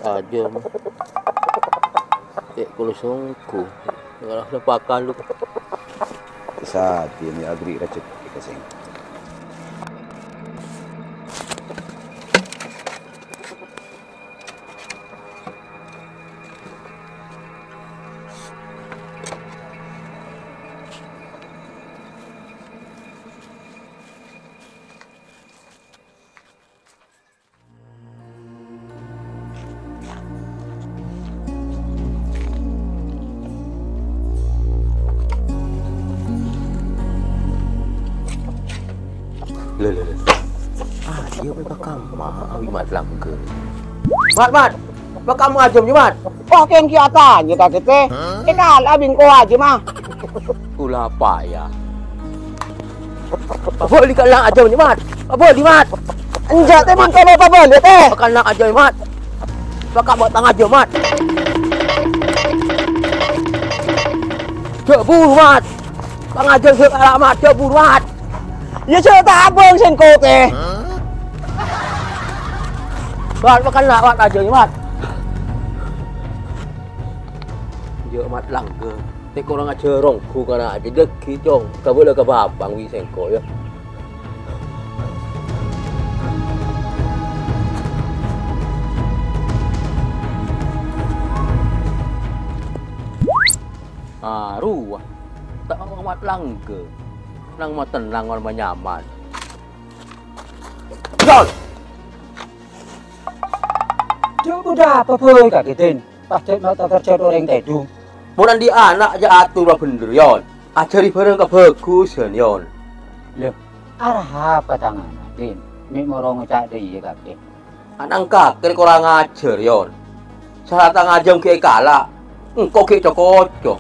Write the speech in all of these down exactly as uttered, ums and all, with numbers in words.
Ajâm. Cè' kolossongku. Ngalah lepakan lu. Sadhâjâna aberri' rejhekkè ka sèngko'. Lho, lho, lho. Ah, iyâ, mè' pakamma awi Mat Langgeng. Mat, Mat. Pakamma ajâm, yâ, Mat. Oh, kèng kèya atanya ka kita. Kita ala bingko aja, mah. Kula apa ya? Pabâli ka lang ajâm, yâ, Mat. Pabâli, Mat. Enjâ', tè, bingko pabâli, tè. Ka lang ajâm, yâ, Mat. Pakamma tang ajâm, Mat. Jhâ' buru, Mat. Pangajhâr sè kalamat, jhâ' buru, Mat. Iyâ, sè ta' abâng sèngko', tè. Mat, makan, Mat, Mat, ajhâr, Mat. Jhâ', Mat, langgeng. Tè korang ajhâr ongghu kana' ajhâr dâggi', Cong. Kabâlâ ka bapa'na bi' sèngko', yâ. Ah, rowa. Ta' ngomat langgeng. Nang matennang mon manyaman. Jol! Jhâ' bâdâ apa bhâi kakè, Din? Pas jhâ' mata kerja orèng tèdung. Mon andi' ana' jhâ' ator bhender, Yon. Ajhâri bhârâng kabhâghusân, Yon. Lho, arapa tang ana', Din? Mè' moro ngoca' dâ' iyâ kakè. Ana' kakè korang ajhâr, Yon. Sala tang ajâm ghi' èkala', engko' ghi' co-koco.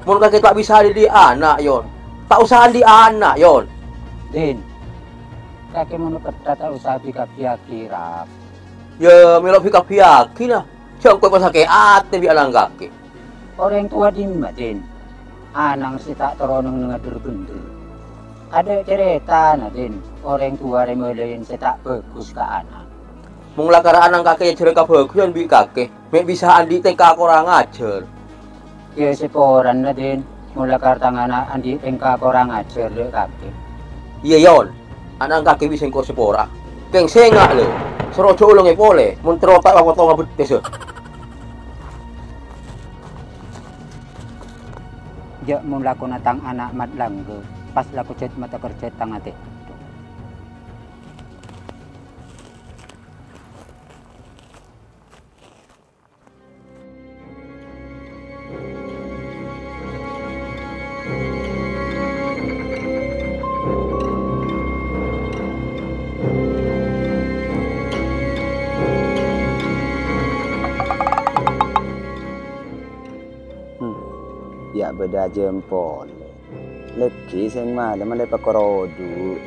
Mon kakè ta' bisa andi' ana', Yon, ta' osa andi' ana', Yon. Din, kakè mon pettha ta' osa bi-kabbhiyâghi, Rap. Yâ, mèlo bi-kabbhiyâghi, na. Jhâ' engko' èpasakè' atè bi' ana' kakè. Orèng towa dimma, Din? Ana' sè ta' terro neng-ennengnga dhâr-bhendhâr. Adâ' carètana, Din, orèng towa rè malaèn sè ta' bhâghus ka ana'. Mon lakar ana' kakè èajhâr kabhâghusân bi' kakè, mè' bisa andi' tèngka korang ajhâr. Yâ, saporana, Din, mon lakar tang ana' andi' tèngka korang ajhâr dâ' kakè. Iyâ, Yon, ana' kakè bi' sèngko' sapora. Kèng sènga', lè, soro jhâ' olèngè polè, mon terro ta' papotonga bettessa. Jhâ' mon lakona tang ana' mat langgeng, pas lako jhât mata kerja tang atè. Hmm. Yâ' bâdâ ajâm polè. Lèghi sèng malem lè pakoro du.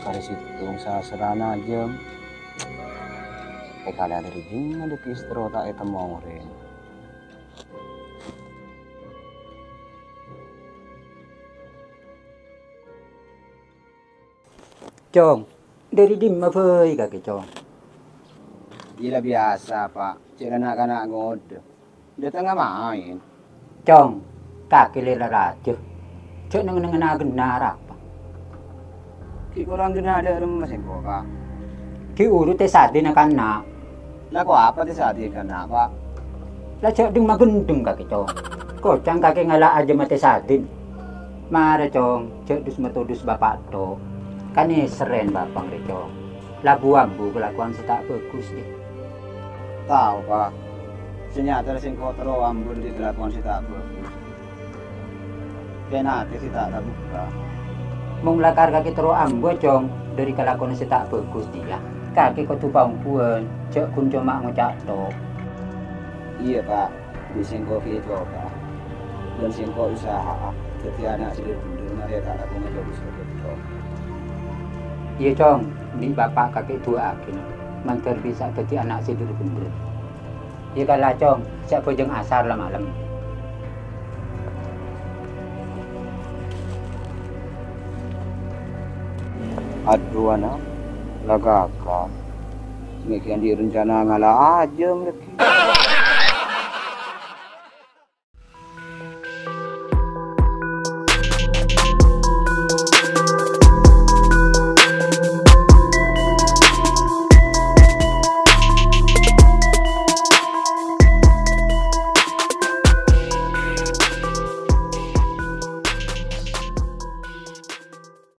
Karè sèttong sasèrana ajâm. Èkala dâri dimma dâggi' terro ta' ètemmo orèng. Cong, dâri dimma bhâi kakè, Cong? Iyâ la biyasa, Pa'. Cè' na'-kana' ngodâ. Dâtengnga maèn. Cong, kakè lè rarajâ. Jhâ' neng-ennengnga ghenna' arapa. Ghi' korang ghenna' dâ' remma sèngko', Pa'. Ghi' uru tè sadina kanna'. Lako apa tè sadin kanna', Pa'? La jhâ' dhing-magendhing kakè, Cong. Koca'na kakè ngala' ajâmma tè sadin. Mara, Cong, jhâ' dus-matodus bapa' tho'. Kanèserrèn bapa'na rè, Cong. Labu ambu kalakowan sè ta' bhâghus, yâ. Tao, Pa'. Sè nyatana sèngko' terro ambu dâri kalakowan sè ta' bhâghus. Pènatè sè ta' tabukka. Mon lakar kakè terro ambu, Cong, dâri kalakowanna sè ta' bhâghus jiyâ, kakè kodhu paongghuwân, jhâ' ghun coma ngoca' tho'. Iyâ, Pa'. Bi' sèngko' ghi' ècoba. Bân sèngko' usaha'a dhâddhi ana' sè dhâr-bhendhâr marè ta' alako ngabâ' dhusa bâdâ. Iyâ, Cong. Bi' Bapa' kakè du'aaghi, mandhâr bisa dhâddhi ana' sè dhâr-bhendhâr. Iyâ kala, Cong, jhâ' abhâjâng asar la malem. Adhu, ana', la kaka. Mè' ghi' andi' rencana ngala' ajâm lagi.